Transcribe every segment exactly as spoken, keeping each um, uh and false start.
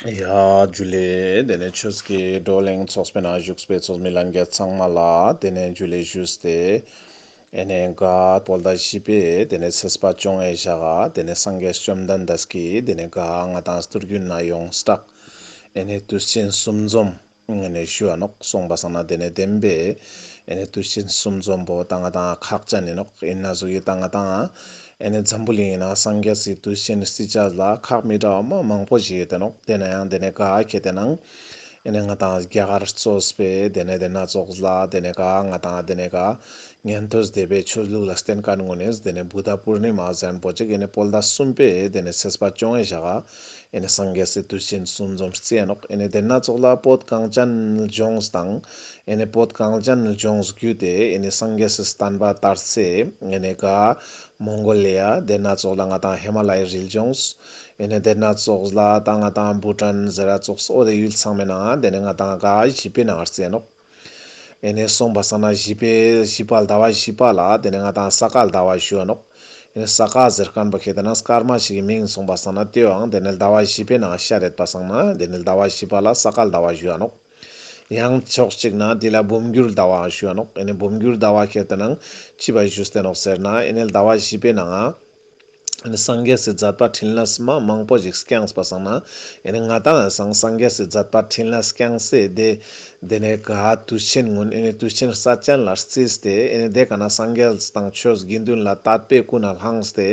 ཡ་ཇུ་ལེ། དེ་ནས་ཆོས་ཀྱི་བགྲོ་གླེང་ཚོགས་པའི་ནང་བཞུགས་པའི་ཚོགས་མི་ལྷན་རྒྱས་ཚང་མ་ལ་དེ་ནས་ཇུ་ལེ་ཞུས་ཏེ། ཨེ་ནས་ག་བོད་ཟླ་བཞི་པའི་དེ་ནས་ཚེས་པ་བཅོ་ལྔའི་ཞག་ག་དེ་ནས་སངས་རྒྱས་བཅོམ་ལྡན་འདས་ཀྱིས་དེ་ནས་ག་ང་ཏང་སྟོད་རྒྱུད་ན་ཡོངས་གྲགས་ཨེ་ནས་དུས་ཆེན་གསུམ་འཛོམས་ཨེ་ནས་ཞུ་བ་ནོག། སོང་པ་སང་ན་དེ་ནས་བདེན་པའི་ཨེ་ནས་དུས་ཆེན་གསུམ་འཛོམས་པོ་ད་ང་ཏང་ཁག་ཅན་ཨིན་ནོག། ཨིན་ན་ཟུག་གི་ད་ང་ཏང་ཨེ་ནས་འཛམ་བུ་གླིང་ན་སངས་རྒྱས་སི་དུས་ཆེན་རྩི་ཅེས་ལ་ཁག་མི་འདྲ་བ་མ་མང་པོ་ཞིག་ཡོད་དེ་ནོག། དེ་ན་ཡང་དེ་ནས་ག་ཁེ་དེ་ནང་ཨེ་ནས་ང་ཏང་རྒྱ་གར་གཙོས་པའི་དེ་ནས་དེ་ན་ཙོགས་ལ་དེ་ནས་ག་ང་ཏང་དེ་ནས་ག་ཉན་ཐོས་སྡེ་པའི་ཆོས་ལུགས་ལ་བརྟེན་མཁན་ངོ་ནས་དེ་ནས་བུདྡྷ་པུར་ནི་མ་ཟེར་མཁན་པོ་ཅིག་ཨེ་ནས་བོད་ཟླ་གསུམ་པའི་དེ་ནས་ཚེས་པ་བཅོ་ལྔའི་ཞག་ག་ཨེ་ནས་སངས་རྒྱས་སི་དུས་ཆེན་གསུམ་འཛོམས་རྩི་ཡ་ནོག། ཨེ་ནས་དེ་ན་ཙོགས་ལ་བོད་གངས་ཅན་ལྗོངས་དང་ཨེ་ནས་བོད་གངས་ཅན་ལྗོངས་བརྒྱུད་དེ་ཨེ་ནས་སངས་རྒྱས་སི་བསྟན་པ་དར་སའི་ཨེ་ནས་ག་མོང་གོ་ལི་ཡ་དེ་ན་ཙོགས་ལ་ང་ཏང་ཧི་མ་ལ་ཡའི་རི་ལྗོངས་ཨེ་ནས་དེ་ན་ཙོགས་ལ་ད་ང་ཏང་བྷུ་ཊན་ཟེར་ར་ཙོགས་འོ་དེ་ཡུལ་ཚང་མའི་ནང་དེ་ནས་ང་ཏང་ག་བཞི་པའི་ནང་རྩི་ཡ་ནོག། ཨེ་ནས་སོང་པ་སང་ན་བཞི་པའི་བཞི་པ་ཟླ་བ་བཞི་པ་ལ་དེ་ནས་ང་ཏང་ས་ག་ཟླ་བ་ཞུ་བ་ནོག། ཨེ་ནས་ས་ག་ཟེར་མཁན་པོ་ཁེ་དེ་ན་སྐར་མ་ཞིག་གི་མིང་སོང་པ་སང་ན་དེའང་དེ་ནས་ཟླ་བ་བཞི་པའི་ནང་ཤར་རེད་པ་སང་ན་དེ་ནས་ཟླ་བ་བཞི་པ་ལ་ས་ག་ཟླ་བ་ཞུ་བ་ནོག། ཡང་ཕྱོགས་གཅིག་ན་དེ་ལ་འབུམ་འགྱུར་ཟླ་བ་ཞུ་བ་ནོག། ཨེ་ནས་འབུམ་འགྱུར་ཟླ་བ་ཁེ་དེ་ན་ཅི་བ་ཞུས་ཏེ་ནོག་ཟེར་ན་ཨེ་ནས་ཟླ་བ་བཞི་པའི་ནང་ཨེ་ནས་སངས་རྒྱས་སི་མཛད་པ་འཕྲིན་ལས་མ་མང་པོ་ཞིག་བསྐྱངས་པ་སང་ན་ཨེ་ནས་ང་ཏང་སང་སངས་རྒྱས་སི་མཛད་པ་འཕྲིན་ལས་བསྐྱངས་སའི་དེ་དེ་ནས་ག་དུས་ཆེན་ངུན་ཨེ་ནས་དུས་ཆེན་རྩ་ཅན་ལ་རྩིས་ཏེ་ཨེ་ནས་དེ་ག་ན་སངས་རྒྱས་དང་ཆོས་དགེ་འདུན་ལ་དད་པའི་ཀུན་ནས་བླངས་ཏེ་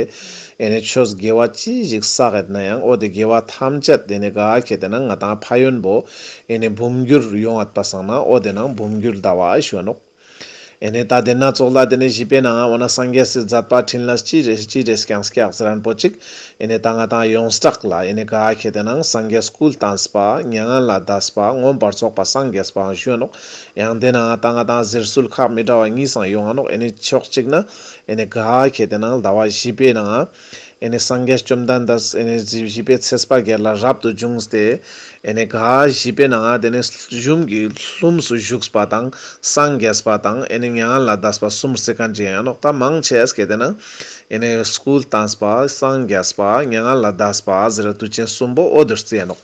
ཨེ་ནས་ཆོས་དགེ་བ་ཅི་ཞིག་བསགས་ཡོད་ན་ཡང་འོ་དེ་དགེ་བ་ཐམས་ཅད་དེ་ནས་ག་ཁེ་དེ་ན་ང་ཏང་ཕན་ཡོན་པོ་ཨེ་ནས་འབུམ་འགྱུར་ཡོང་ཡོད་པ་སང་ན་འོ་དེ་ནང་འབུམ་འགྱུར་ཟླ་བ་ཞུ་བ་ནོག། ཨེ་ནས་ད་དེ་ན་ཙོགས་ལ་དེ་ནས་བཞི་པའི་ནང་འོ་ན་སངས་རྒྱས་སི་མཛད་པ་འཕྲིན་ལས་ཅི་རེ་ཅི་རེ་བསྐྱངས་བསྐྱངས་ཟེར་མཁན་པོ་ཅིག་ཨེ་ནས་ད་ང་ཏང་ཡོངས་གྲགས་ལ་ཨེ་ནས་ག་ཁེ་དེ་ནང་སངས་རྒྱས་སྐུ་བལྟམས་པ་མྱ་ངན་ལས་འདས་པ་མངོན་པར་རྫོགས་པ་སངས་རྒྱས་པའང་ཞུ་བ་ནོག། ཡང་དེ་ནང་ད་ང་ཏང་ཟེར་སྲོལ་ཁག་མི་འདྲ་བ་གཉིས་སང་ཡོང་ང་ནོག། ཨེ་ནས་ཕྱོགས་གཅིག་ན་ཨེ་ནས་ག་ཁེ་དེ་ནང་ཟླ་བ་བཞི་པའི་ནང་ཨེ་ནས་སངས་རྒྱས་བཅོམ་ལྡན་འདས་ཨེ་ནས་བཞི་པའི་ཚེས་པ་བརྒྱད་ལ་རབ་ཏུ་བྱུང་སྟེ་ཨེ་ནས་ག་བཞི་པའི་ནང་དེ་ནས་ཡུམ་གྱི་ལྷུམས་སུ་བཞུགས་པ་དང་སངས་རྒྱས་པ་དང་ཨེ་ནས་མྱ་ངན་ལས་འདས་པ་གསུམ་རྩི་མཁན་ཅིག་ཡང་ནོག། ད་མང་ཆེ་ཨེ་ནས་སྐུ་བལྟམས་པ་སངས་རྒྱས་པ་མྱ་ངན་ལས་འདས་པ་ཟེར་དུས་ཆེན་གསུམ་པོ་འོ་དེ་རྩི་ཡ་ནོག།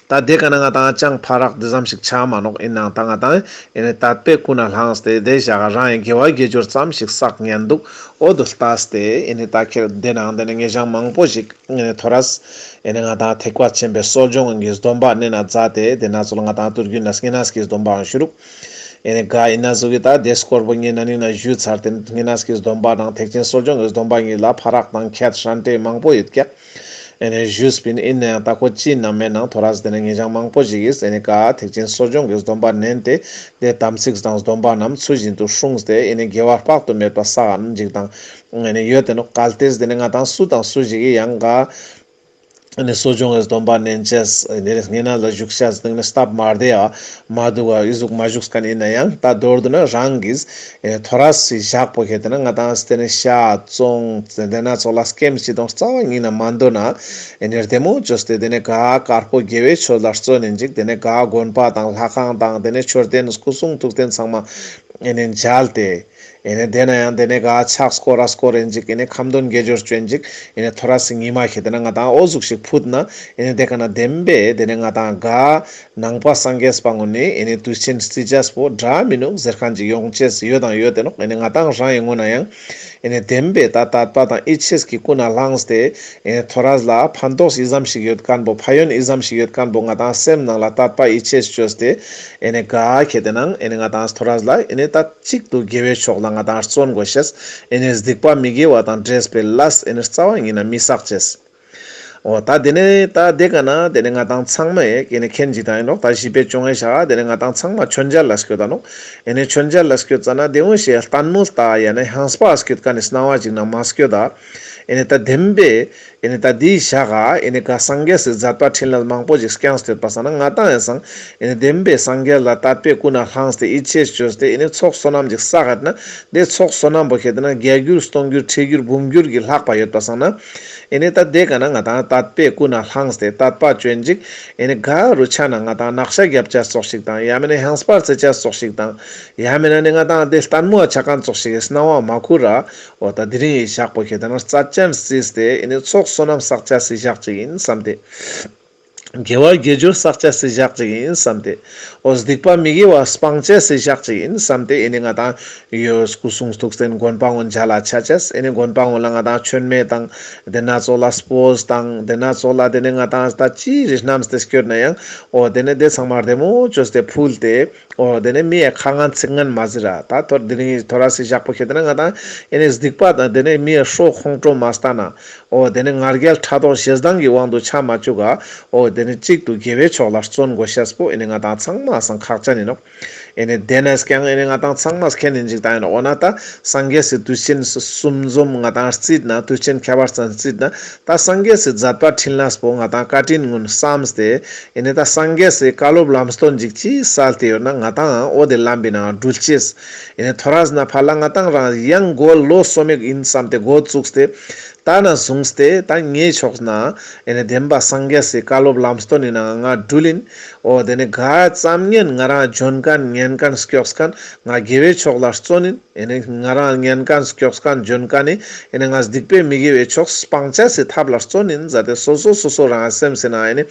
ད་དེ་ག་ན་ང་ཏང་ཅང་ཕ་རག་དེ་ཙམ་ཞིག་ཆ་མ་ནོག། ཨིན་ནའང་ད་ང་ཏང་ཨེ་ནས་དད་པའི་ཀུན་ནས་བླངས་ཏེ་དེ་ཞག་ག་རང་ཡང་དགེ་བ་དགེ་སྦྱོར་ཙམ་ཞིག་བསགས་ཉན་འདུག། འོ་དེ་ལྟས་ཏེ་ཨེ་ནས་ད་ཁེ་དེ་ནང་དེ་ནས་ངེ་ཞང་མང་པོ་ཞིག་ཨེ་ནས་ཐོ་རས་ཨེ་ནས་ང་ཏང་ཐེག་པ་ཆེན་པོའི་གསོ་སྦྱོང་གི་སྡོམ་པ་ནེན་ན་མཛད་དེ་དེ་ན་ཚོ་ལ་ང་ཏང་ཐུར་རྒྱུད་ན་སྙེན་ངག་གི་སྡོམ་པའང་ཞུ་རུག། ཨེ་ནས་ག་ཨིན་ན་ཟུག་གི་ད་དེ་སྐོར་པོ་ངེ་ན་ནིང་ན་ཞུས་ཚར་ཏེ་སྙེན་ངག་གི་སྡོམ་པ་དང་ཐེག་ཆེན་གསོ་སྦྱོང་གི་སྡོམ་པ་གཉིས་ལ་ཕ་རག་དང་ཁྱད་ཧྲན་ཏེ་མང་པོ་ཡོད་ཀྱག། ཨེ་ནས་ཞུས་པིན། ཨིན་ནའང་ད་ཁོ་ཅི་ནང་མེན་ནང་ཐོ་རས་དེ་ནས་ངེ་ཞང་མང་པོ་ཞིག་གིས་ཨེ་ནས་ག་ཐེག་ཆེན་གསོ་སྦྱོང་གི་སྡོམ་པ་ནེན་ཏེ་དེ་དམ་ཚིག་དང་སྡོམ་པ་རྣམས་ཚུལ་བཞིན་དུ་སྲུངས་ཏེ་ཨེ་ནས་དགེ་བ་དཔག་ཏུ་མེད་པ་བསགས་ཨིན་ཅིག་དང་ཨེ་ནས་ཡོད་དེ་ནོག། གལ་ཏེ་དེ་ནས་ང་ཏང་སུ་དང་སུ་ཞིག་གིས་ཡང་ག་ཨེ་ནས་གསོ་སྦྱོང་གི་སྡོམ་པ་ནེན་ཅེས་ཨེ་ནས་སྙེན་ངག་ལ་ཞུགས་ཅེས་དེ་ནས་སྟབས་མ་བདེ་ཡ་མ་འདུག་ག་ཨི་ཟུག་མ་ཞུགས་མཁན་ཨིན་ན་ཡང་ད་མདོར་བསྡུ་ན་རང་གིས་ཨེ་ཐོ་རས་སི་ཞག་པོ་ཁེ་དེ་ན་ང་ཏང་དེ་ནས་ཤ་བཙོང་དེ་ན་ཚོ་ལ་སྐེམ་ཅིག་དང་རྩ་བ་ཉིད་ན་མ་འདོད་ན་ཨེ་ནས་བདེ་མོ་བཅོས་ཏེ་དེ་ནས་ག་དཀར་པོ་དགེ་བའི་ཆོས་ལ་བརྩོན་ནེན་ཅིག། དེ་ནས་ག་དགོན་པ་དང་ལྷ་ཁང་དང་དེ་ནས་མཆོད་རྟེན་སྐུ་གསུང་ཐུགས་རྟེན་ཚང་མ་ཨེ་ནས་མཇལ་ཏེ་ཨེ་ནས་དེ་ན་ཡང་དེ་ནས་ག་ཕྱག་སྐོར་ར་སྐོར་ཨིན་ཅིག། ཨེ་ནས་ཁ་འདོན་དགེ་སྦྱོར་བཅོ་ཨིན་ཅིག། ཨེ་ནས་ཐོ་རས་སི་ཉི་མ་ཁེ་དེ་ན་ང་ཏང་འོ་ཟུག་ཞིག་ཕུད་ན་ཨེ་ནས་དེ་ག་ན་བདེན་པའི་དེ་ནས་ང་ཏང་ག་ནང་པ་སངས་རྒྱས་པ་ངོ་ནས་ཨེ་ནས་དུས་ཆེན་རྩི་ཅེས་པོ་འདྲ་མི་ནུག་ཟེར་མཁན་ཅིག་ཡོང་ཅེས་ཡོད་དང་ཡོད་དེ་ནོག། ཨེ་ནས་ང་ཏང་རང་ཡི་ངོ་ན་ཡང་ཨེ་ནས་བདེན་པའི་ད་དད་པ་དང་ཡིད་ཆེས་ཀྱི་ཀུན་ནས་བླངས་ཏེ་ཨེ་ནས་ཐོ་རས་ལ་ཕན་ཐོགས་ཨི་ཙམ་ཞིག་ཡོད་མཁན་པོ་ཕན་ཡོན་ཨི་ཙམ་ཞིག་ཡོད་མཁན་པོ་ང་ཏང་སེམས་ནང་ལ་དད་པ་ཡིད་ཆེས་བཅོས་ཏེ་ཨེ་ནས་ག་ཁེ་དེ་ནང་ཨེ་ནས་ང་ཏང་ཐོ་རས་ལ་ཨེ་ནས་ད་གཅིག་ཏུ་དགེ་བའི་ཕྱོགས་ལ་ང་ཏང་བརྩོན་དགོས་ཤེས། ཨེ་ནས་སྡིག་པ་མི་དགེ་བ་དང་འདྲེས་པའི་ལས་ཨེ་ནས་རྩ་བ་ཉིད་ན་མི་བསགས་ཅེས། འོ་ད་དེ་ནས་ད་དེ་ག་ན་དེ་ནས་ང་ཏང་ཚང་མ་ཡེ་ཨེ་ནས་མཁྱེན་ཅིག་དང་ཨིན་ནོག། ད་བཞི་པའི་བཅོ་ལྔའི་ཞག་དེ་ནས་ང་ཏང་ཚང་མ་མཆོད་མཇལ་ལ་སྐྱོད་ད་ནོག། ཨེ་ནས་མཆོད་མཇལ་ལ་སྐྱོད་ཙ་ན་དེ་འོ་ཞེས་ལྟད་མོ་ལྟ་ཡ་ནས་ཧང་སྤ་སྐྱོད་མཁན་ནི་སྣང་བ་ཅིག་ན་མ་སྐྱོད་ད། ཨེ་ནས་ད་བདེན་པའི་ཨེ་ནས་ད་དེའི་ཞག་ག་ཨེ་ནས་ག་སངས་རྒྱས་སི་མཛད་པ་འཕྲིན་ལས་མང་པོ་ཞིག་བསྐྱངས་ཏེ་ཡོད་པ་སང་ན་ང་ཏང་ཡང་སང་ཨེ་ནས་བདེན་པའི་སངས་རྒྱས་ལ་དད་པའི་ཀུན་ནས་བླངས་ཏེ་ཡིད་ཆེས་བཅོས་ཏེ་ཨེ་ནས་ཚོགས་བསོད་ནམས་ཅིག་བསགས་ཡོད་ན་དེ་ཚོགས་བསོད་ནམས་པོ་ཁེ་དེ་ན་བརྒྱ་འགྱུར་སྟོང་འགྱུར་ཁྲི་འགྱུར་འབུམ་འགྱུར་གྱི་ལྷག་པ་ཡོད་པ་སང་ན་ཨེ་ནས་ད་དེ་ག་ན་ང་ཏང་དད་པའི་ཀུན་ནས་བླངས་ཏེ་དད་པ་བཅོ་ཨིན་ཅིག། ཨེ་ནས་ག་རུ་ཆ་ན་ང་ཏང་ནག་ཤ་རྒྱབ་ཅེས་ཙོགས་ཤིག་དང་ཡང་མེན་ན་ཧང་སྤར་རྩེ་ཅེས་ཙོགས་ཤིག་དང་ཡང་མེན་ན་ནི་ང་ཏང་དེ་ལྟད་མོ་ཆ་མཁན་ཙོགས་ཤིག་གི་སྣང་བ་མ་ཁུར་ར། འོ་ད་དེ་རིང་གི་ཞག་པོ་ཁེ་དེ་ན་རྩ་ཅན་རྩིས་ཏེ་ཨེ་ནས་ཚོགས་བསོད་ནམས་བསགས་ཅེས་སི་ཞག་ཅིག་ཨིན་བསམ་སྟེ། དགེ་བ་དགེ་སྦྱོར་བསགས་ཅེས་སི་ཞག་ཅིག་ཨིན་བསམ་སྟེ། འོ་སྡིག་པ་མི་དགེ་བ་སྤང་ཅེས་སི་ཞག་ཅིག་ཨིན་བསམ་སྟེ་ཨེ་ནི་ང་ཏང་ཡོད་སྐུ་གསུང་ཐུགས་རྟེན་དགོན་པ་གུན་མཇལ་ལ་ཆ་ཅེས། ཨེ་ནི་དགོན་པ་གུན་ལ་ང་ཏང་མཆོད་མེ་དང་དེ་ན་ཙོགས་ལ་སྤོས་དང་དེ་ན་ཙོགས་ལ་དེ་ནི་ང་ཏང་ད་ཅི་རེ་བསྣམས་ཏེ་སྐྱོད་ན་ཡང་འོ་དེ་ནི་དེ་ཚང་མ་བདེ་མོ་བཅོས་ཏེ་ཕུལ་ཏེ། འོ་དེ་ནི་མིའི་ཁ་ངན་ཚིག་ངན་མ་ཟེར་ར། ད་ཐོ་དེ་ནི་ཐོ་རས་སི་ཞག་པོ་ཁེ་དེ་ན་ང་ཏང་ཨེ་ནི་སྡིག་པ་དང་དེ་ནི་མིའི་ཧྲོ་ཁོང་ཁྲོ་མ་ལྟ་ན། འོ་དེ་ནི་ང་རྒྱལ་ཕྲག་དོག་ཞེ་སྡང་གི་དབང་དུ་ཆ་མ་བཅུག་ག། འོ་དེ་ནི་གཅིག་ཏུ་དགེ་བའི་ཕྱོགས་ལ་བརྩོན་དགོས་ཤེས་པོ་ཨེ་ནི་ང་ཏང་ཚང་མའི་སང་ཁག་ཅན་ཨིན་ནོག། ཨེ་ནི་དེ་ནས་ཀྱང་ཨེ་ནི་ང་ཏང་ཚང་མས་མཁྱེན་ནི་ཅིག་ད་ཨིན་ནོག། འོ་ན་ད་སངས་རྒྱས་སི་དུས་ཆེན་གསུམ་འཛོམས་ང་ཏང་རྩིས་ན་དུས་ཆེན་ཁྱད་པར་ཅན་རྩིས་ན་ད་སངས་རྒྱས་སི་མཛད་པ་འཕྲིན་ལས་པོ་ང་ཏང་བཀའ་དྲིན་གུན་བསམས་ཏེ་ཨེ་ནི་ད་སངས་རྒྱས་སི་བཀའ་སློབ་ལམ་སྟོན་ཅིག་ཅི་སལ་ཏེ་ཡོད་ན་ང་ཏང་འོ་དེ་ལམ་པའི་ནང་འགྲུལ་ཅེས། ཨེ་ནི་ཐོ་རས་ན་ཕར་ལ་ང་ཏང་རང་ཡང་འགོ་ལོ་སོ་མེག་ཨིན་བསམ་སྟེ་འགོ་བཙུགས་ཏེ། ད་ནས་བཟུང་སྟེ་ད་ངའི་ཕྱོགས་ན་ཨེ་ནི་བདེན་པ་སངས་རྒྱས་སི་བཀའ་སློབ་ལམ་སྟོན་ནི་ནང་ང་འགྲུལ་ཨིན། འོ་དེ་ནི་ག་ཙམ་ཉན་ང་རང་འཇོན་མཁན་ཉན་མཁན་སྐྱོགས་མཁན་ང་དགེ་བའི་ཕྱོགས་ལ་བརྩོན་ཨིན། ཨེ་ནི་ང་རང་ཉན་མཁན་སྐྱོགས་མཁན་འཇོན་མཁན་ནི་ཨེ་ནི་ང་སྡིག་པའི་མི་དགེ་བའི་ཕྱོགས་སྤང་ཅེས་སི་ཐབས་ལ་བརྩོན་ཨིན་ཟེར་ཏེ་སོ་སོ་སོ་སོ་རང་སེམས་སི་ནང་ཨེ་ནི་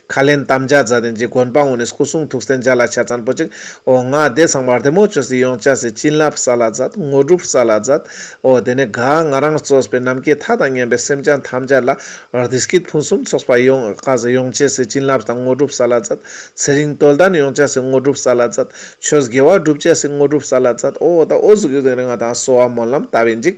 ཁས་ལེན་དམ་བཅའ་མཛད་དེ་ཅིག་དགོན་པ་གུན་ནི་སྐུ་གསུང་ཐུགས་རྟེན་མཇལ་ལ་ཆ་ཙན་པོ་ཅིག། འོ་ང་དེ་ཚང་མ་བདེ་མོ་བཅོས་ཏེ་ཡོང་ཅེས་སི་བྱིན་རླབས་སལ་ལ་མཛད། དངོས་གྲུབ་སལ་ལ་མཛད། འོ་དེ་ནི་ག་ང་རང་གཙོས་པའི་ནམ་མཁའི་མཐའ་དང་མཉམ་པའི་སེམས་ཅན་ཐམས་ཅད་ལ་བདེ་སྐྱིད་ཕུན་སུམ་ཚོགས་པ་ཡོང་ཀ་ཟེ་ཡོང་ཅེས་སི་བྱིན་རླབས་དང་དངོས་གྲུབ་སལ་ལ་མཛད། ཚེ་རིང་རྟོགས་ལྡན་ཡོང་ཅེས་སི་དངོས་གྲུབ་སལ་ལ་མཛད། ཆོས་དགེ་བ་སྒྲུབ་ཅེས་སི་དངོས་གྲུབ་སལ་ལ་མཛད། འོ་ད་འོ་ཟུག་གི་དེ་ནི་ང་ཏང་གསོལ་བ་སྨོན་ལམ་བཏབ་ཨིན་ཅིག།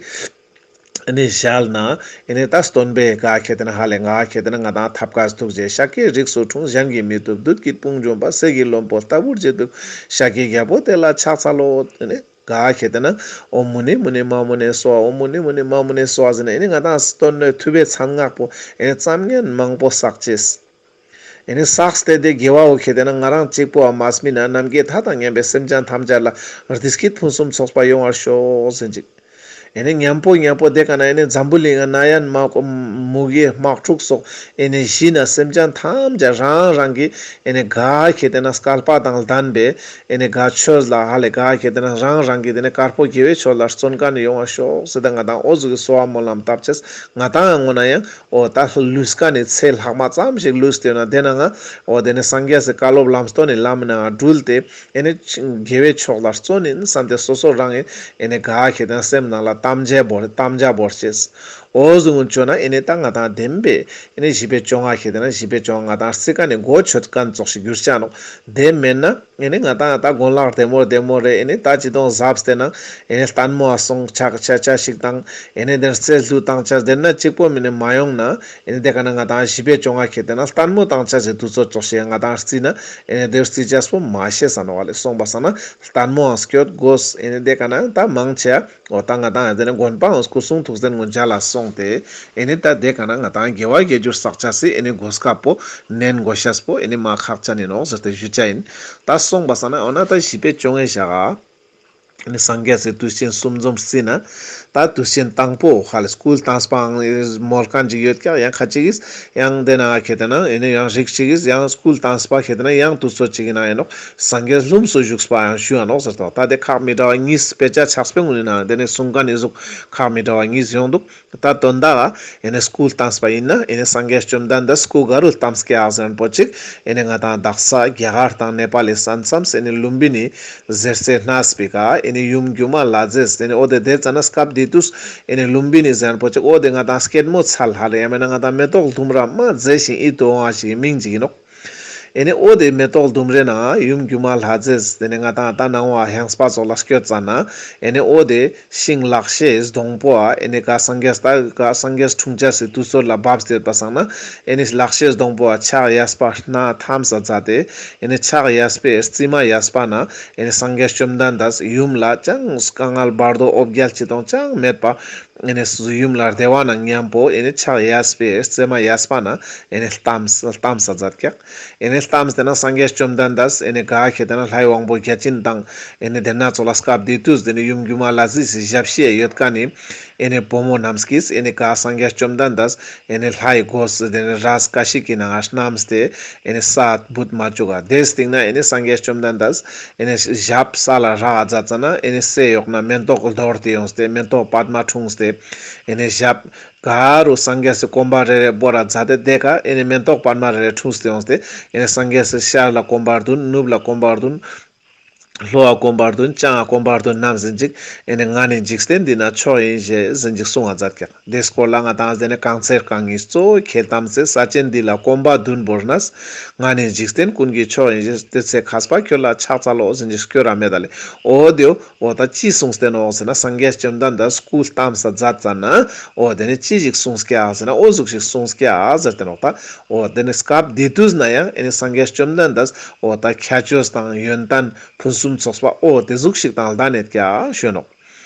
ཨེ་ནི་ཞལ་ན་ཨེ་ནི་ད་སྟོན་པའི་ག་ཁེ་དེ་ན་ཧ་ལེ་ག་ཁེ་དེ་ན་ང་ཏང་ཐབས་མཁས་ཐུགས་རྗེ་ཤཱཀྱའི་རིགས་སུ་འཁྲུངས། གཞན་གྱིས་མི་ཐུབ་བདུད་ཀྱི་དཔུང་འཇོམས་པ། གསེར་གྱི་ལྷུན་པོ་ལྟ་བུར་བརྗིད་འདུག། ཤཱཀྱའི་རྒྱལ་པོ་དེ་ལ་ཕྱག་འཚལ་ལོ། ཨེ་ནི་ག་ཁེ་དེ་ན་ཨོཾ་མུ་ནེ་མུ་ནེ་མ་མུ་ནེ་སྭཱ་ཧཱ། ཨོཾ་མུ་ནེ་མུ་ནེ་མ་མུ་ནེ་སྭཱ་ཧཱ་ཟེར་ན་ཨེ་ནི་ང་ཏང་སྟོན་པའི་ཐུབ་པའི་མཚན་སྔགས་པོ་ཨེ་ནི་ཙམ་ཉན་མང་པོ་བསགས་ཅེས། ཨེ་ནི་བསགས་ཏེ་དེ་དགེ་བ་བོ་ཁེ་དེ་ན་ང་རང་གཅིག་པོ་བ་མ་སྨིན་ན་ནམ་མཁའི་མཐའ་དང་མཉམ་པའི་སེམས་ཅན་ཐམས་ཅད་ལ་བདེ་སྐྱིད་ཕུན་སུམ་ཚོགས་པ་ཡོང་བར་ཤོག་ཟེར་ཅིག། ཨེ་ནི་མཉམ་པོ་མཉམ་པོ་དེ་ཀ་ན་ཨེ་ནི་འཛམ་བུ་གླིང་ན་ཡང་མ་མུ་གེ་དམག་འཁྲུག་སོགས་ཨེ་ནི་ཞི་ན་སེམས་ཅན་ཐམས་ཅད་རང་རང་གི་ཨེ་ནི་ག་ཁེ་དེ་ན་སྐལ་པ་དང་ལྡན་པའི་ཨེ་ནི་ག་ཆོས་ལ་ཧ་ལེ་ག་ཁེ་དེ་ན་རང་རང་གི་དེ་ནི་དཀར་པོ་དགེ་བའི་ཆོས་ལ་བརྩོན་མཁན་ཡོང་བར་ཤོག་ཟེར་ཏེ་ང་ཏང་འོ་ཟུག་གི་གསོལ་བ་སྨོན་ལམ་བཏབ་ཅེས། ང་ཏང་ངོ་ན་ཡང་འོ་ད་ལུས་ཀ་ནི་ཚེ་ལྷག་མ་ཙམ་ཞིག་ལུས་ཏེ་ཡོད་ན་དེ་ན་ང་འོ་དེ་ནི་སངས་རྒྱས་སི་བཀའ་སློབ་ལམ་སྟོན་ནི་ལམ་ནང་འགྲུལ་ཏེ་ཨེ་ནི་དགེ་བའི་ཕྱོགས་ལ་བརྩོན་ཨིན་བསམ་སྟེ་སོ་སོ་རང་ཨེ་ནི་ག་ཁེ་དེ་ན་སེམས་ནང་ལ་དམ་བཅའ་བོར་དམ་བཅའ་བོར་ཅེས། འོ་ཟུག་གུན་བཅོ་ན་ཨེ་ནི་ད་ང་ཏང་བདེན་པའི་ཨེ་ནི་བཞི་པའི་བཅོ་ལྔ་ཁེ་དེ་ན་བཞི་པའི་བཅོ་ལྔ་ང་ཏང་རྩི་ཀ་ནི་གོ་ཆོད་མཁན་ཙོགས་ཤིག་གྱུར་ཆ་ནོག། དེ་མེན་ན་ཨེ་ནི་ང་ཏང་ད་གོན་ལག་བདེ་མོ་བདེ་མོ་རེ་ཨེ་ནི་ད་ཅི་དོང་ཟབ་སྟེ་ན་ཨེ་ནི་ལྟད་མོ་ཨ་སོང་ཆ་ཆ་ཆ་ཞིག་དང་ཨེ་ནི་དེ་རྩེ་ལྷུ་བཏང་ཆ་དེ་ན་གཅིག་པོ་མེན་ནི་མ་ཡོང་ན་ཨེ་ནི་དེ་ཀ་ན་ང་ཏང་བཞི་པའི་བཅོ་ལྔ་ཁེ་དེ་ན་ལྟད་མོ་བཏང་ཆ་ཟེར་དུས་ཚོད་ཙོགས་ཤིག་ང་ཏང་རྩི་ན་ཨེ་ནི་དེ་རྩི་ཆ་སྤོ་མ་ཤེས་ས་ནོག་བ་ལེ། སོང་པ་སང་ན་ལྟད་མོའང་སྐྱོད་དགོས། ཨེ་ནི་དེ་ཀ་ན་ད་མང་ཆེ་འོ་ད་ང་ཏང་ཨེ་ནི་དགོན་པའང་སྐུ་གསུང་ཐུགས་རྟེན་གུན་མཇལ་ལ་སོང་སྟེ་ཨེ་ནི་ད་དེ་ཀ་ན་ང་ཏང་དགེ་བ་དགེ་སྦྱོར་བསགས་ཆ་སི་ཨེ་ནི་གོ་སྐབས་པོ་ནན་དགོས་ཤེས་པོ་ཨེ་ནི་མ་ཁག་ཅན་ཨིན་ནོག་ཟེར་ཏེ་ཞུ་ཆ་ཨིན། ད་སོང་པ་སང་ན་འོ་ན་ད་བཞི་པའི་བཅོ་ལྔའི་ཞག་ག་ཨེ་ནི་སངས་རྒྱས་སི་དུས་ཆེན་གསུམ་འཛོམས་རྩིས་ན་ད་དུས་ཆེན་དང་པོ་ཧ་ལེ་སྐུ་ལ་བལྟམས་པའང་མོལ་མཁན་ཅིག་ཡོད་ཀྱག། ཡང་ཁ་ཅིག་གིས་ཡང་དེ་ན་ཁེ་དེ་ན་ཨེ་ནི་ཡང་རིགས་ཅིག་གིས་ཡང་སྐུ་ལ་བལྟམས་པ་ཁེ་དེ་ན་ཡང་དུས་ཚོད་ཅིག་ཨིན་ན་ཨིན་ནོག། སངས་རྒྱས་ལྷུམས་སུ་ཞུགས་པའང་ཞུ་ཡ་ནོག་ཟེར་ཏོ། ད་དེ་ཁག་མི་འདྲ་བ་གཉིས་དཔེ་ཆ་ཕྱག་དཔེ་གུན་ནི་ནང་དེ་ནི་གསུང་མཁན་ནི་ཟུག་ཁག་མི་འདྲ་བ་གཉིས་ཡོང་འདུག། ད་དོན་དག་ཨེ་ནི་སྐུ་ལ་བལྟམས་པ་ཨིན་ན་ཨེ་ནི་སངས་རྒྱས་བཅོམ་ལྡན་འདས་སྐུ་ག་རུ་ལ་བལྟམས་ཀྱག་ཟེར་ན་པོ་ཅིག་ཨེ་ནི་ང་ཏང་དག་ས་རྒྱ་གར་དང་ནེ་པ་ལི་ས་མཚམས་ཨེ་ནི་ལུམ་བི་ནི་ཟེར་སའི་གནས་པོའི་ཀ་ཨེ་ནི་ཡུམ་སྒྱུ་མ་ལྷ་མཛེས་ཨེ་ནི་འོ་དེ་དེ་ཙ་ན་སྐབས་དེ་དུས་ཨེ་ནི་ལུམ་བི་ནི་ཟེར་ན་པོ་ཅིག་འོ་དེ་ང་ཏང་སྐྱེད་མོས་ཚལ་ཧ་ལེ་ཡང་མེན་ན་ང་ཏང་མེ་ཏོག་ལྡུམ་ར་མ་མཛེས་ཤིང་ཡིད་དུ་འོང་བ་ཞིག་གི་མིང་ཅིག་ཨིན་ནོག། ཨེ་ནི་འོ་དེ་མེ་ཏོག་ལྡུམ་རའི་ནང་ཡུམ་སྒྱུ་མ་ལྷ་མཛེས་དེ་ནི་ང་ཏང་ད་ནང་བ་ཧང་སྤ་ཙོགས་ལ་སྐྱོད་ཙ་ན་ཨེ་ནི་འོ་དེ་ཤིང་ལག་ཤེས་སྡོང་པོ་ཨ་ཨེ་ནི་ག་སངས་རྒྱས་ད་ག་སངས་རྒྱས་འཁྲུངས་ཆ་སི་དུས་ཚོད་ལ་བབས་ཏེ་ཡོད་པ་སང་ན་ཨེ་ནི་ལག་ཤེས་སྡོང་པོ་ཨ་ཕྱག་གཡས་པ་སྣ་ཐམས་ས་མཛད་དེ་ཨེ་ནི་ཕྱག་གཡས་པའི་རྩིབ་མ་གཡས་པ་ན་ཨེ་ནི་སངས་རྒྱས་བཅོམ་ལྡན་འདས་ཡུམ་ལ་ཅང་དཀའ་ངལ་བར་དོ་འོ་བརྒྱལ་ཅི་དང་ཅང་མེད་པ། ཨེ་ནི་ཡུམ་ལ་བདེ་བ་ནང་མཉམ་པོ་ཨེ་ནི་ཕྱག་གཡས་པའི་རྩིབ་མ་གཡས་པ་ན་ཨེ་ནི་ལྟམས་ལྟམས་ས་མཛད་ཀྱག། ཨེ་ནི་ལྟམས་ཏེ་ན་སངས་རྒྱས་བཅོམ་ལྡན་འདས་ཨེ་ནི་ག་ཁེ་དེ་ན་ལྷའི་དབང་པོ་བརྒྱ་བྱིན་དང་ཨེ་ནི་དེ་ན་ཙོགས་ལ་སྐབས་དེ་དུས་དེ་ནི་ཡུམ་སྒྱུ་མ་ལྷ་མཛེས་སི་ཞབས་ཕྱི་ཡོད་མཁན་ནི་ཨེ་ནི་བུ་མོ་རྣམས་ཀྱིས་ཨེ་ནི་ག་སངས་རྒྱས་བཅོམ་ལྡན་འདས་ཨེ་ནི་ལྷའི་གོས་དེ་ནི་རས་ཀ་ཤི་ཀི་ནང་ང་བསྣམས་ཏེ་ཨེ་ནི་ས་བུད་མ་བཅུག་ག། དེའི་སྟེང་ན་ཨེ་ནི་སངས་རྒྱས་བཅོམ་ལྡན་འདས་ཨེ་ནི་ཞབས་ས་ལ་རག་མཛད་ཙ་ན་ཨེ་ནི་སའི་འོག་ན་མེ་ཏོག་རྡོལ་ཏེ་ཡོངས་ཏེ་མེ་ཏོག་པདྨ་འཁྲུངས་ཏེ་ཨེ་ནི་ཞབས་ ག་རུ་སངས་རྒྱས་སི་གོམ་པ་རེ་རེ་བོར་ར་མཛད་དེ་དེ་ཀ་ཨེ་ནི་མེ་ཏོག་པདྨ་རེ་རེ་འཁྲུངས་ཏེ་ཡོངས་ཏེ་ཨེ་ནི་སངས་རྒྱས་སི་ཤར་ལ་གོམ་པ་བདུན། ནུབ་ལ་གོམ་པ་བདུན། ལྷོ་བ་གོམ་པ་བདུན། བྱང་ང་གོམ་པ་བདུན་ནམ་ཟིན་ཅིག་ཨེ་ནི་ང་ནི་འཇིག་རྟེན་འདི་ན་མཆོག་ཡིན་ཞེས་ཟིན་ཅིག་གསུང་བ་མཛད་ཀྱག། དེ་སྐོར་ལ་ང་དང་དེ་ནི་གང་ཚེ་རྐང་གཉིས་གཙོ་བོ་ཁྱེད་ཐམས་ཅད་ས་ཆེན་འདི་ལ་གོམ་པ་བདུན་བོར་ནས་ང་ནི་འཇིག་རྟེན་ཀུན་གྱི་མཆོག་ཡིན་ཞེས་དེ་ཚེ་མཁས་པ་ཁྱོད་ལ་ཕྱག་འཚལ་ལོ་ཟིན་ཅིག་སྐྱོར་ར་མེད་ད་ལེ། འོ་དེའོ། འོ་ད་ཅི་གསུངས་ཏེ་ནོག་ཟེར་ན་སངས་རྒྱས་བཅོམ་ལྡན་འདས་སྐུ་བལྟམས་ས་མཛད་ཙ་ན་འོ་དེ་ནི་ཅི་ཞིག་གསུངས་ཀྱག་ཟེར་ན་འོ་ཟུག་ཞིག་གསུངས་ཀྱག་ཟེར་ཏེ་ནོག་ད། འོ་དེ་ནི་སྐབས་དེ་དུས་ན་ཡང་ཨེ་ནི་སངས་རྒྱས་བཅོམ་ལྡན་འདས་འོ་ད་ཁྱད་ཆོས་དང་ཡོན་ཏན་ཕུན་སུམ་ཚོགས་པ་འོ་དེ་ཟུག་ཞིག་དང་ལྡན་ཡོད་ཀྱག་ཞུ་ནོག།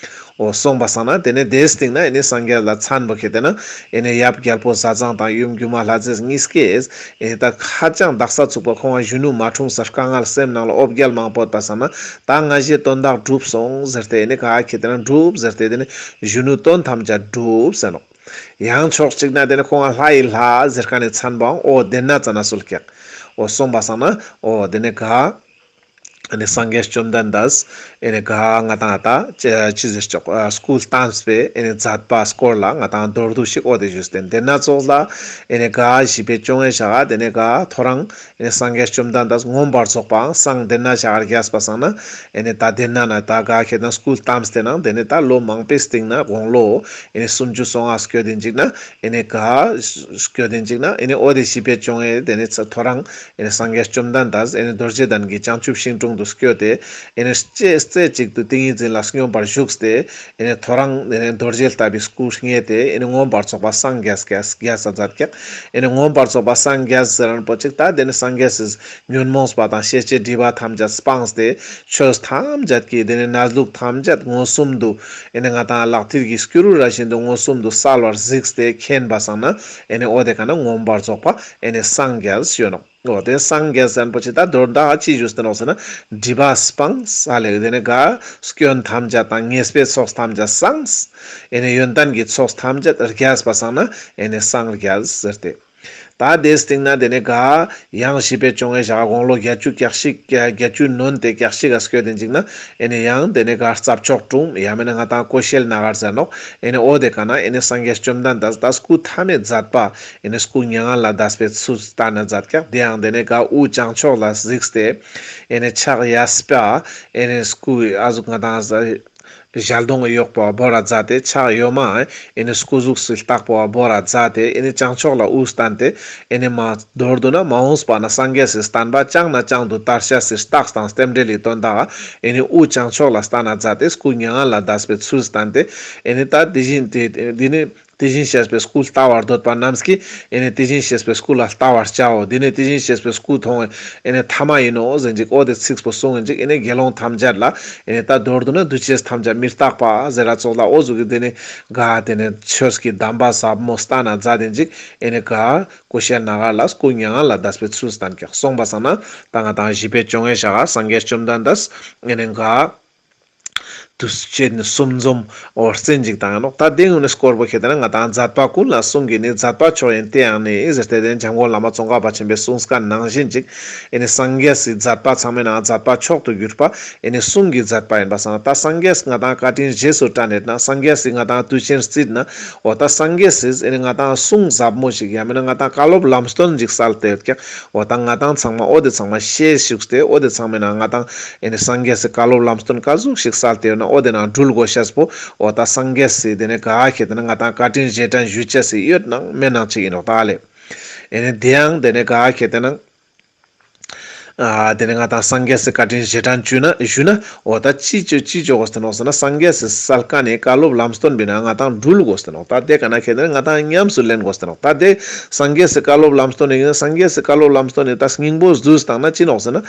འོ་སོང་པ་སང་ན་དེ་ནི་དེའི་སྟེང་ན་ཨེ་ནི་སངས་རྒྱས་ལ་མཚན་པོ་ཁྱེད་དེ་ན་ཨེ་ནི་ཡབ་རྒྱལ་པོ་ཟས་གཙང་དང་ཡུམ་སྒྱུ་མ་ལྷ་མཛེས་གཉིས་ཀས་ཨེ་ནི་ད་ཧ་ཅང་དག་ས་ཚུགས་པ་ཁོང་ང་གཞོན་ནུ་མ་འཁྲུངས་ས་དཀའ་ངལ་སེམས་ནང་ལ་འོ་བརྒྱལ་མང་པོ་ཡོད་པ་སང་ན་ད་ང་ཞའི་དོན་དག་འགྲུབ་སོང་ཟེར་ཏེ་ཨེ་ནི་ག་ཁྱེད་དེ་ན་འགྲུབ་ཟེར་ཏེ་དེ་ནི་གཞོན་ནུ་དོན་ཐམས་ཅད་འགྲུབ་ཟེར་ནོག། ཡང་ཕྱོགས་གཅིག་ན་དེ་ནི་ཁོང་ང་ལྷ་ཡི་ལྷ་ཟེར་མཁན་ནི་མཚན་པོའང་འོ་དེ་ན་ཙ་ན་གསོལ་ཀྱག། འོ་སོང་པ་སང་ན་འོ་དེ་ནི་ག་ཨེ་ནི་སངས་རྒྱས་བཅོམ་ལྡན་འདས་ཨེ་ནི་ག་ང་དང་ད་ཅི་ཟེར་ཆོག་སྐུ་བལྟམས་པའི་ཨེ་ནི་མཛད་པ་སྐོར་ལ་ང་དང་མདོར་བསྡུས་ཤིག་འོ་དེ་ཞུས་ཏེ་དེ་ན་ཙོགས་ལ་ཨེ་ནི་ག་བཞི་པའི་བཅོ་ལྔའི་ཞག་ག་དེ་ནི་ག་ཐོ་རངས་ཨེ་ནི་སངས་རྒྱས་བཅོམ་ལྡན་འདས་མངོན་པར་རྫོགས་པའང་སང་དེ་ན་ཞག་ག་རྒྱས་པ་སང་ན་ཨེ་ནི་ད་དེ་ན་ན་ད་ག་ཁྱེད་དང་སྐུ་བལྟམས་ཏེ་ནང་དེ་ནི་ད་ལོ་མང་པོའི་སྟེང་ན་དགུང་ལོ་ཨེ་ནི་སུམ་ཅུ་སོ་ལྔ་སྐྱོད་དེ་འཇིག་ན་ཨེ་ནི་ག་སྐྱོད་དེ་འཇིག་ན་ཨེ་ནི་འོ་དེ་བཞི་པའི་བཅོ་ལྔའི་དེ་ནི་ཚ་ཐོ་རངས་ཨེ་ནི་སངས་རྒྱས་བཅོམ་ལྡན་འདས་ཨེ་ནི་རྡོ་རྗེ་གདན་གྱི་བྱང་ཆུབ་ཤིང་དྲུང་དུ་སྐྱོད་དེ་ཨེ་ནི་ལྕེ་རྩེ་གཅིག་ཏུ་ཏིང་ངེ་འཛིན་ལ་སྙོམས་པར་ཞུགས་ཏེ་ཨེ་ནི་ཐོ་རངས་ཨེ་ནི་རྡོ་རྗེ་ལྟ་བུའི་སྐུ་བརྙེས་ཏེ་ཨེ་ནི་མངོན་པར་རྫོགས་པ་སངས་རྒྱས་རྒྱས་རྒྱས་ས་མཛད་ཀྱག། ཨེ་ནི་མངོན་པར་རྫོགས་པ་སངས་རྒྱས་ཟེར་རན་པོ་ཅིག་ད་དེ་ནི་སངས་རྒྱས་སི་ཉོན་མོངས་པ་དང་ཤེས་བྱའི་སྒྲིབ་པ་ཐམས་ཅད་སྤངས་ཏེ་ཆོས་ཐམས་ཅད་ཀྱི་དེ་ནི་གནས་ལུགས་ཐམས་ཅད་མངོན་སུམ་དུ་ཨེ་ནི་ང་དང་ལག་མཐིལ་གྱི་སྐྱུ་རུ་ར་བཞིན་དུ་མངོན་སུམ་དུ་གསལ་བར་གཟིགས་ཏེ་མཁྱེན་པ་སང་ན་ཨེ་ནི་འོ་དེ་ཀ་ན་མངོན་པར་རྫོགས་པ་ཨེ་ནི་སངས་རྒྱས་ཞུ་ནོག། འོ་དེ་སངས་རྒྱས་ཟེར་རན་པོ་ཅིག་ད་མདོར་ད་ཅི་ཞུས་ཏེ་ནོག་ཟེར་ན་སྒྲིབ་པ་སྤངས་ས་ལེ་དེ་ནི་ག་སྐྱོན་ཐམས་ཅད་དང་ཉེས་པའི་ཚོགས་ཐམས་ཅད་སངས་ཨེ་ནི་ཡོན་ཏན་གྱི་ཚོགས་ཐམས་ཅད་རྒྱས་པ་སང་ན་ཨེ་ནི་སངས་རྒྱས་ཟེར་ཏེ། ད་དེའི་སྟེང་ན་དེ་ནི་ག་ཡང་བཞི་པའི་བཅོ་ལྔའི་ཞག་ག་དགུང་ལོ་བརྒྱད་ཅུ་གྱ་བཞི་བརྒྱད་ཅུ་ནོན་ཏེ་གྱ་བཞི་ག་སྐྱོད་དེ་འཇིག་ན་ཨེ་ནི་ཡང་དེ་ནི་ག་རྩྭ་མཆོག་གྲོང་ཡང་མིན་ན་ང་དང་ཀོ་ཤལ་ན་གར་ཟེར་ནོག། ཨེ་ནི་འོ་དེ་ཀ་ན་ཨེ་ནི་སངས་རྒྱས་བཅོམ་ལྡན་འདས་ད་སྐུ་ཐ་མའི་མཛད་པ་ཨེ་ནི་སྐུ་མྱ་ངན་ལས་འདས་པའི་ཚུལ་བསྟན་ན་མཛད་ཀྱག། དེ་ཡང་དེ་ནི་ག་དབུ་བྱང་ཕྱོགས་ལ་གཟིགས་ཏེ་ཨེ་ནི་ཕྱག་གཡས་པ་ཨེ་ནི་སྐུ་ཨ་ཟུག་ང་དང་ཞལ་གདོང་གཡོགས་པོ་བོར་ར་མཛད་དེ་ཕྱག་གཡོན་མ་ཨེ་ནི་སྐུ་གཟུགས་སུ་བཏགས་པོ་བོར་ར་མཛད་དེ་ཨེ་ནི་བྱང་ཕྱོགས་ལ་དབུ་བསྟན་ཏེ་ཨེ་ནི་མ་མདོར་བསྡུ་ན་མ་འོངས་པ་ན་སངས་རྒྱས་སི་བསྟན་པ་ཅང་ན་ཅང་དུ་དར་ཤེས་སི་རྟགས་དང་རྟེན་འབྲེལ་ལི་དོན་དག་ཨེ་ནི་དབུ་བྱང་ཕྱོགས་ལ་བསྟན་ན་མཛད་དེ་སྐུ་མྱ་ངན་ལས་འདས་པའི་ཚུལ་བསྟན་ཏེ་ཨེ་ནི་ད་དེ་བཞིན་དེ་དེ་ནི་དེ་བཞིན་གཤེགས་པའི་སྐུ་ལྟ་བར་འདོད་པ་རྣམས་ཀྱིས་ཨེ་ནི་དེ་བཞིན་གཤེགས་པའི་སྐུ་ལ་ལྟ་བར་བྱའོ། དེ་ནི་དེ་བཞིན་གཤེགས་པའི་སྐུ་མཐོང་ཨེ་ནི་ཐ་མ་ཡིན་ནོ་ཟེར་ཅིག། འོ་དེ་ཚིགས་པོ་གསུངས་ཨིན་ཅིག། ཨེ་ནི་དགེ་སློང་ཐམས་ཅད་ལ་ཨེ་ནི་ད་མདོར་བསྡུ་ན་འདུ་བྱེད་ཐམས་ཅད་མི་རྟག་པ་ཟེར་ར་ཙོགས་ལ་འོ་ཟུག་གི་དེ་ནི་ག་དེ་ནི་ཆོས་ཀྱི་གདམས་པ་ཟབ་མོ་བསྟན་ན་མཛད་དེ་ཨིན་ཅིག། ཨེ་ནི་ག་ཀོ་ཤལ་ན་གར་ལ་སྐུ་མྱ་ངན་ལས་འདས་པའི་ཚུལ་བསྟན་ཀྱག། སོང་པ་སང་ན་ད་ང་དང་བཞི་པའི་བཅོ་ལྔའི་ཞག་ག་སངས་རྒྱས་བཅོམ་ལྡན་འདས་ཨེ་ནི་ག་དུས་ཆེན་གསུམ་འཛོམས་འོ་རྩེན་ཅིག་བཏང་ཡ་ནོག། ད་དེ་ངོས་ནས་སྐོར་པོ་ཁྱེད་དེ་ན་ང་དང་མཛད་པ་ཀུན་ལ་གསུང་གི་ནི། མཛད་པ་མཆོག་ཡིན་དེ་ཡང་ནི་ཟེར་ཏེ་དེ་འཇམ་མགོན་བླ་མ་ཙོང་ཁ་པ་ཆེན་པོའི་གསུངས་མཁན་ནང་བཞིན་ཅིག། ཨེ་ནི་སངས་རྒྱས་སི་མཛད་པ་ཚང་མའི་ནང་མཛད་པ་མཆོག་ཏུ་གྱུར་པ་ཨེ་ནི་གསུང་གི་མཛད་པ་ཡིན་པ་སང་ད་སངས་རྒྱས་ང་དང་བཀའ་དྲིན་རྗེས་སུ་དྲན་ཡོད་ན་སངས་རྒྱས་སི་ང་དང་དུས་ཆེན་རྩིས་ན་འོ་ད་སངས་རྒྱས་སི་ཨེ་ནི་ང་དང་གསུང་ཟབ་མོ་ཞིག་ཡང་མིན་ན་ང་དང་བཀའ་སློབ་ལམ་སྟོན་ཅིག་སལ་ཏེ་ཡོད་ཀྱག། འོ་ད་ང་དང་ཚང་མ་འོ་དེ་ཚང་མ་ཤེས་ཤུགས་ཏེ་འོ་དེ་ཚང་མའི་ནང་ང་དང་ཨེ་ནི་སངས་རྒྱས་སི་བཀའ་སློབ་ལམ་སྟོན་ཀ་ཟུག་ཞིག་སལ་ཏེ་ཡོད་ན་འོ་དེ་ནང་འགྲུལ་དགོས་ཤེས་པོ་འོ་ད་སངས་རྒྱས་སི་དེ་ནི་ག་ཁྱེད་དེ་ན་ང་དང་བཀའ་དྲིན་རྗེས་དྲན་ཞུ་ཅེས་སི་ཡོད་ནང་མེད་ནང་ཅིག་ཡིན་ནོག་ད་ལེ། ཨེ་ནི་དེ་ཡང་དེ་ནི་ག་ཁྱེད་དེ་ན་ཨ་དེ་ནི་ང་དང་སངས་རྒྱས་སི་བཀའ་དྲིན་རྗེས་དྲན་ཞུ་ན་ཞུ་ན་འོ་ད་ཅི་ཅོ་ཅི་ཅོ་དགོས་ཏེ་ནོག་ཟེར་ན་སངས་རྒྱས་སི་སལ་ཀ་ནི་བཀའ་སློབ་ལམ་སྟོན་པའི་ནང་ང་དང་འགྲུལ་དགོས་ཏེ་ནོག། ད་དེ་ཀ་ན་ཁྱེད་དེ་ན་ང་དང་ཉམས་སུ་ལེན་དགོས་ཏེ་ནོག། ད་དེ་སངས་རྒྱས་སི་བཀའ་སློབ་ལམ་སྟོན་ནི་ཡིན་ན་སངས་རྒྱས་སི་བཀའ་སློབ་ལམ་སྟོན་ནི་ད་སྙིང་པོ་བསྡུས་བཏང་ན་ཅི་ནོག་ཟེར་ན།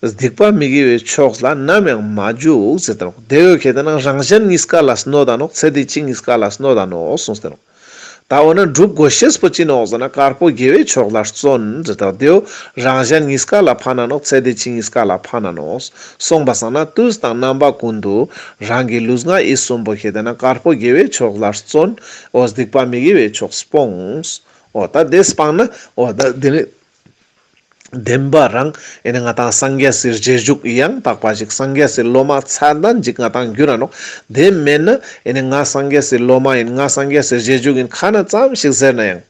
སྡིག་པ་མི་དགེ་བའི་ཕྱོགས་ལ་ནམ་ཡང་མ་འཇུག་ཟེར་ཏེ་ནོག། དེ་བོ་ཁྱེད་དེ་ན་རང་གཞན་གཉིས་ཀ་ལ་གནོད་ད་ནོག། ཚེ་འདི་ཕྱི་གཉིས་ཀ་ལ་གནོད་ད་ནོག་གསུངས་ཏེ་ནོག། ད་འོ་ན་སྒྲུབ་དགོས་ཤེས་པོ་ཅི་ནོག་ཟེར་ན་དཀར་པོ་དགེ་བའི་ཕྱོགས་ལ་བརྩོན་ཟེར་ཏེ་དེ་བོ་རང་གཞན་གཉིས་ཀ་ལ་ཕན་ན་ནོག། ཚེ་འདི་ཕྱི་གཉིས་ཀ་ལ་ཕན་ན་ནོག། སོང་པ་སང་ན་དུས་དང་རྣམ་པ་ཀུན་ཏུ་རང་གི་ལུས་ངག་ཡིད་གསུམ་པོ་ཁྱེད་དེ་ན་དཀར་པོ་དགེ་བའི་ཕྱོགས་ལ་བརྩོན། འོ་སྡིག་པ་མི་དགེ་བའི་ཕྱོགས་སྤོངས། འོ་ད་དེ་སྤངས་ན་འོ་ད་དེ་ནི་ བདེན་པ་རང་ཨེ་ནི་ང་ཏང་སངས་རྒྱས་སི་རྗེས་འཇུག་ཡང་དག་པ་ཞིག་སངས་རྒྱས་སི་སློབ་མ་ཚད་ལྡན་ཞིག་ང་ཏང་འགྱུར་ར་ནོག། དེ་མེན་ན་ཨེ་ནི་ང་སངས་རྒྱས་སི་སློབ་མ་ཡིན། ང་སངས་རྒྱས་སི་རྗེས་འཇུག་ཡིན་ཁ་ན་ཙམ་ཞིག་ཟེར་ན་ཡང་།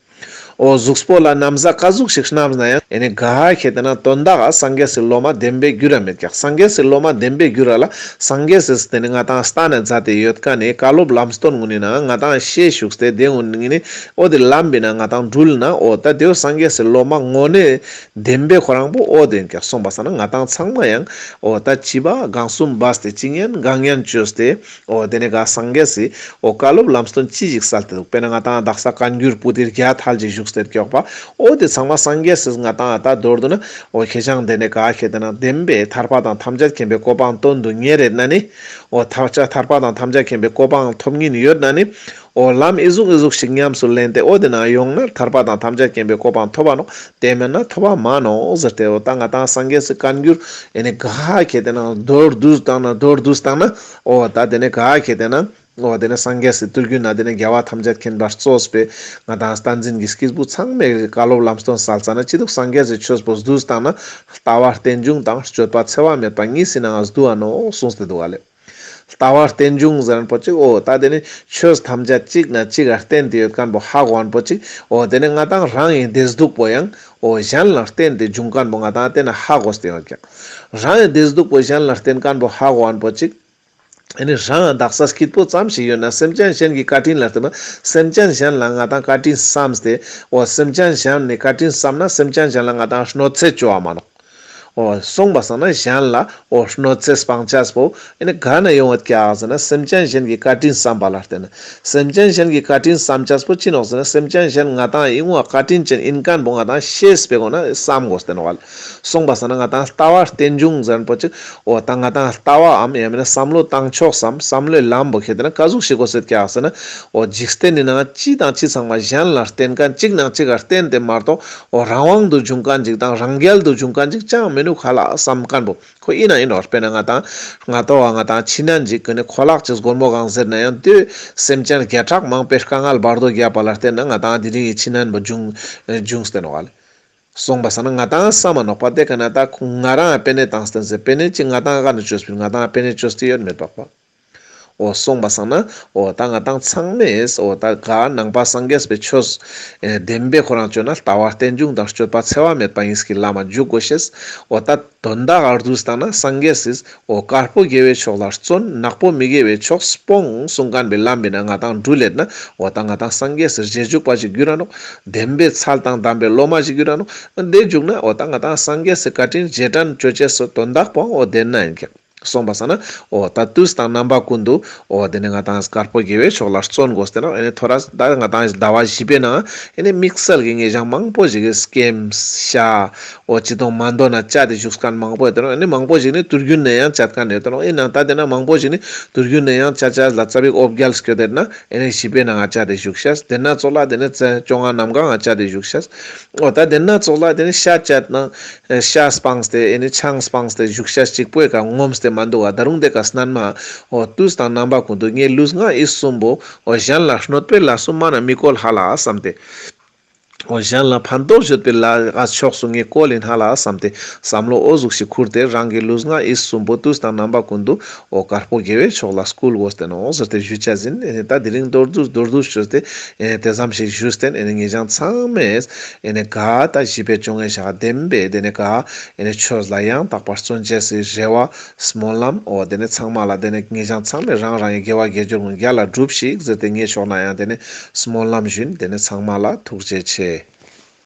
འོ་གཟུགས་པོ་ལ་ན་བཟའ་ཀ་ཟུག་ཞིག་བསྣམས་ན་ཡང་ཨེ་ནི་ག་ཁེ་ཏེ་ན་དོན་དག་ག་སངས་རྒྱས་སི་སློབ་མ་བདེན་པའི་འགྱུར་ར་མེད་ཀྱག། སངས་རྒྱས་སི་སློབ་མ་བདེན་པའི་འགྱུར་ར་ལ་སངས་རྒྱས་སི་དེ་ནི་ང་ཏང་སྟན་ན་མཛད་དེ་ཡོད་ཁན་ནི་བཀའ་སློབ་ལམ་སྟོན་ངུན་ནི་ནང་ང་ཏང་ཤེས་ཞུགས་ཏེ་དེ་ངུན་ནི་འོ་དེ་ལམ་པའི་ནང་ང་ཏང་དྲུལ་ན་འོ་ད་དེའོ་སངས་རྒྱས་སི་སློབ་མ་དངོས་གནས་བདེན་པའི་ཁོ་རང་པོ་འོ་དེ་ཡིན་ཀྱག། སོང་པ་སང་ན་ང་ཏང་ཚང་མ་ཡང་འོ་ད་བྱིས་པ་སྒང་གསུམ་བས་ཏེ་བྱིས་ངན་སྒང་ངན་བཅོས་ཏེ་འོ་དེ་ནི་ག་སངས་རྒྱས་སི་འོ་བཀའ་སློབ་ལམ་སྟོན་ཅི་ཞིག་སལ་ཏེ་འདུག། དཔེར་ན་ང་ཏང་དག་ས་བཀའ་འགྱུར་པོ་ཏི་བརྒྱ་ཐལ་ཅིག་བཞུགས་ཏེ་ཀྱོག་པ། འོ་དེ་ཚང་མ་སངས་རྒྱས་སི་ང་ཏང་ད་མདོར་བསྡུ་ན་འོ་ཁེ་ཅང་དེ་ནི་ག་ཁེ་ཏེ་ན་བདེན་པའི་ཐར་པ་དང་ཐམས་ཅད་མཁྱེན་པའི་གོ་འཕང་དོན་དུ་གཉེར་རེད་ན་ནི། འོ་ཐར་ཆ་ཐར་པ་དང་ཐམས་ཅད་མཁྱེན་པའི་གོ་འཕང་ཐོབ་ཉིན་ཡོད་ན་ནི། འོ་ལམ་ཨི་ཟུག་ཨི་ཟུག་ཞིག་ཉམས་སུ་ལེན་ཏེ་འོ་དེ་ན་ཡོང་ན་ཐར་པ་དང་ཐམས་ཅད་མཁྱེན་པའི་གོ་འཕང་ཐོབ་པ་ནོག། དེ་མེད་ན་ཐོབ་པ་མ་ནོག་ཟེར་ཏེ། འོ་ད་ང་ཏང་སངས་རྒྱས་སི་བཀའ་འགྱུར་ཨེ་ནི་ག་ཁེ་ཏེ་ན་མདོར་བསྡུས་བཏང་ན་མདོར་བསྡུས་བཏང་ན་འོ་ད་དེ་ནི་ག་ཁེ་ཏེ་ན། འོ་དེ་ནི་སངས་རྒྱས་སི་དུས་རྒྱུན་ན་དེ་ནི་རྒྱལ་བ་ཐམས་ཅད་མཁྱེན་པ་གཙོས་པའི་ང་ཏང་བསྟན་འཛིན་གྱི་སྐྱེས་བུ་ཚང་མའི་བཀའ་སློབ་ལམ་སྟོན་སལ་ཙ་ན་ཅི་འདུག། སངས་རྒྱས་སི་ཆོས་པོ་བསྡུས་བཏང་ན་ལྟ་བ་རྟེན་འབྱུང་དང་སྤྱོད་པ་འཚེ་བ་མེད་པ་གཉིས་སི་ནང་ང་བསྡུ་བ་ནོག་གསུངས་ཏེ་འདུག་ག་ལེ། ལྟ་བ་རྟེན་འབྱུང་ཟེར་མཁན་པོ་ཅིག། འོ་ད་དེ་ནི་ཆོས་ཐམས་ཅད་གཅིག་ན་གཅིག་ག་བརྟེན་ཏེ་ཡོད་མཁན་པོ་ཧ་གོ་མཁན་པོ་ཅིག། འོ་དེ་ནི་ང་ཏང་རང་ངི་བདེ་སྡུག་པོ་ཡང་འོ་གཞན་ལ་བརྟེན་ཏེ་འབྱུང་མཁན་པོ་ང་ཏང་དེ་ན་ཧ་གོ་སྟེ་ཡོད་ཀྱག། རང་ངི་བདེ་སྡུག་པོ་གཞན་ལ་བརྟེན་མཁན་པོ་ཧ་གོ་མཁན་པོ་ཅིག། ཨེ་ནི་རང་དག་ས་སྐྱིད་པོ་ཙམ་ཞིག་ཡོད་ན་སེམས་ཅན་གཞན་གྱི་བཀའ་དྲིན་ལ་བརྟེན་ན་སེམས་ཅན་གཞན་ལ་ང་ཏང་བཀའ་དྲིན་བསམས་ཏེ། འོ་སེམས་ཅན་གཞན་ནི་བཀའ་དྲིན་བསམ་ན་སེམས་ཅན་གཞན་ལ་ང་ཏང་གནོད་འཚེ་བཅོ་བ་མ་ནོག། འོ་སོང་པ་སང་ན་གཞན་ལ་འོ་གནོད་འཚེ་སྤང་ཅེས་པོ་ཨེ་ནི་ག་ན་ཡོང་བ་ཀྱག་ཟེར་ན་སེམས་ཅན་གཞན་གྱི་བཀའ་དྲིན་བསམ་པ་ལ་བརྟེན་ན། སེམས་ཅན་གཞན་གྱི་བཀའ་དྲིན་བསམ་ཅེས་པོ་ཅི་ནོག་ཟེར་ན་སེམས་ཅན་གཞན་ང་ཏང་ཨི་ངོ་བཀའ་དྲིན་ཅན་ཡིན་མཁན་པོ་ང་ཏང་ཤེས་པའི་སྒོ་ན་བསམ་དགོས་ཏེ་ནོག་ལེ། སོང་པ་སང་ན་ང་ཏང་ལྟ་བ་རྟེན་འབྱུང་ཟེར་མཁན་པོ་ཅིག། འོ་ད་ང་ཏང་ལྟ་བའམ་ཡང་མིན་ན་བསམ་བློ་བཏང་ཕྱོགས་སམ་བསམ་བློའི་ལམ་པོ་ཁེ་ཏེ་ན་ཀ་ཟུག་ཞིག་དགོས་ཟེར་ཀྱག་ཟེར་ན། འོ་འཇིག་རྟེན་ནི་ནང་ཅི་དང་ཅི་ཚང་མ་གཞན་ལ་བརྟེན་མཁན་ཅིག་ནང་ཅིག་ག་བརྟེན་ཏེ་མ་གཏོགས་འོ་རང་དབང་དུ་བྱུང་མཁན་ཅིག་དང་རང་རྒྱལ་དུ་བྱུང་མཁན་ཅིག་ཅང་མི་འདུག་ཧ་ལ་བསམ་མཁན་པོ་ཁོ་ཨིན་ན་ཨིན་ནོག། དཔེར་ན་ང་ཏང་ང་ཏོ་བ་ང་ཏང་ཕྱི་ནང་ཅིག་གི་ནི་ཁོ་ལག་ཅིག་སྒོར་མོ་གང་ཟེར་ན་ཡང་དེ་སེམས་ཅན་བརྒྱ་ཕྲག་མང་པོའི་དཀའ་ངལ་བར་དོ་རྒྱབ་པ་ལ་བརྟེན་ན་ང་ཏང་དེ་རིང་གི་ཕྱི་ནང་པོ་བྱུང་བྱུང་སྟེ་ནོག་ལེ། སོང་པ་སང་ན་ང་ཏང་བསམ་མ་ནོག་པ་དེ་ཀ་ན་ད་ཁོ་ང་རང་པེ་ནེ་བཏང་སྟེ་ཟེར་པེ་ནེ་ཅིག་ང་ཏང་ཀ་ནེ་བཅོས་པིན། ང་ཏང་པེ་ནེ་བཅོས་ཏེ་ཡོད་མེད་པ་པ། འོ་སོང་པ་སང་ན་འོ་ད་ང་ཏང་ཚང་མས་འོ་ད་ག་ནང་པ་སངས་རྒྱས་པའི་ཆོས་ཨེ་བདེན་པའི་ཁོ་རང་བཅོས་ན་ལྟ་བ་རྟེན་འབྱུང་དང་སྤྱོད་པ་འཚེ་བ་མེད་པ་གཉིས་ཀྱི་ལམ་མ་འཇུག་དགོས་ཤེས། འོ་ད་དོན་དག་ག་བསྡུས་བཏང་ན་སངས་རྒྱས་སི་འོ་དཀར་པོ་དགེ་བའི་ཕྱོགས་ལ་བརྩོན། ནག་པོ་མི་དགེ་བའི་ཕྱོགས་སྤོང་གསུང་མཁན་པའི་ལམ་པའི་ནང་ང་ཏང་འགྲུལ་ལེད་ན་འོ་ད་ང་ཏང་སངས་རྒྱས་སི་རྗེས་འཇུག་པ་ཞིག་འགྱུར་ར་ནོག། བདེན་པའི་ཚད་དང་ལྡན་པའི་སློབ་མ་ཞིག་འགྱུར་ར་ནོག། དེ་འཇུག་ན་འོ་ད་ང་ཏང་སངས་རྒྱས་སི་བཀའ་དྲིན་རྗེས་དྲན་བཅོ་ཅེས་སི་དོན་དག་པོ་འོ་དེ་ན་ཡིན་ཀྱག། སོང་པ་སང་ན་འོ་ད་དུས་དང་རྣམ་པ་ཀུན་ཏུ་འོ་དེ་ནི་ང་ཏང་དཀར་པོ་དགེ་བའི་ཕྱོགས་ལ་བརྩོན་དགོས་ཏེ་ནོག། ཨེ་ནི་ཐོ་རས་ད་ང་ཏང་ཟླ་བ་བཞི་པའི་ནང་ཨེ་ནི་དམིགས་བསལ་གྱི་ངེས་ཀྱང་མང་པོ་ཞིག་གི་སྐེམ་ཤ་འོ་ཅི་དང་མ་འདོད་ན་བཅད་དེ་བཞུགས་མཁན་མང་པོ་ཡོད་དེ་ནོག། ཨེ་ནི་མང་པོ་ཞིག་ནི་དུས་རྒྱུན་ནས་ཡང་བཅད་མཁན་ཡོད་དེ་ནོག། ཨེ་ནང་ད་དེ་ན་མང་པོ་ཞིག་ནི་དུས་རྒྱུན་ནས་ཡང་བཅད་བཅད་ལ་ཙ་པིག་འོ་བརྒྱལ་སྐྱོད་དེ་ན་ཨེ་ནི་བཞི་པའི་ནང་ང་བཅད་དེ་བཞུགས་ཤེས། དེ་ན་ཙོགས་ལ་དེ་ནི་ཚེས་བཅོ་ལྔ་གནམ་གང་ང་བཅད་དེ་བཞུགས་ཤེས། འོ་ད་དེ་ན་ཙོགས་ལ་དེ་ནི་ཤ་བཅད་ན་ཤ་སྤངས་ཏེ་ཨེ་ནི་ཆང་སྤངས་ཏེ་བཞུགས་ཤེས་གཅིག་པོའི་ཀ་ངོམས་ཏེ་མ་འདུག་ག། ད་རུང་དེ་ཀ་སྣན་མ་འོ་དུས་དང་རྣམ་པ་ཀུན་ཏུ་ངའི་ལུས་ངག་ཡིད་གསུམ་པོ་འོ་གཞན་ལ་གནོད་པའི་ལས་སུ་མ་ན་མི་བཀོལ་ཧ་ལ་བསམ་སྟེ། འོ་གཞན་ལ་ཕན་ཐོགས་ཡོད་པའི་ལས་ཕྱོགས་སུ་ངས་བཀོལ་ཡིན་ཧ་ལ་བསམ་སྟེ་བསམ་བློ་འོ་ཟུག་ཞིག་ཁུར་ཏེ་རང་གི་ལུས་ངག་ཡིད་གསུམ་པོ་དུས་དང་རྣམ་པ་ཀུན་ཏུ་འོ་དཀར་པོ་དགེ་བའི་ཕྱོགས་ལ་བསྐུལ་དགོས་ཏེ་ནོག་ཟེར་ཏེ་ཞུ་ཅེས་ཡིན། ཨེ་ནི་ད་དེ་རིང་མདོར་བསྡུས་མདོར་བསྡུས་ཞུས་ཏེ་ཨེ་ནི་དེ་ཙམ་ཞིག་ཞུས་ཏེ་ཨེ་ནི་ངེད་ཅག་ཚང་མས་ཨེ་ནི་ག་ད་བཞི་པའི་བཅོ་ལྔའི་ཞག་བདེན་པའི་དེ་ནི་ག་ཨེ་ནི་ཆོས་ལ་ཡང་དག་པར་བརྩོན་ཅེས་སི་རེ་བ་སྨོན་ལམ་འོ་དེ་ནི་ཚང་མ་ལ་དེ་ནི་ངེད་ཅག་ཚང་མས་རང་རང་གི་དགེ་བ་དགེ་སྦྱོར་ཀུན་རྒྱལ་ལ་སྒྲུབས་ཤིག་ཟེར་ཏེ་ངའི་ཕྱོགས་ནས་ཡང་དེ་ནི་སྨོན་ལམ་ཞུ་ཡིན། དེ་ནི་ཚང་མ་ལ་ཐུགས་རྗེ་ཆེ།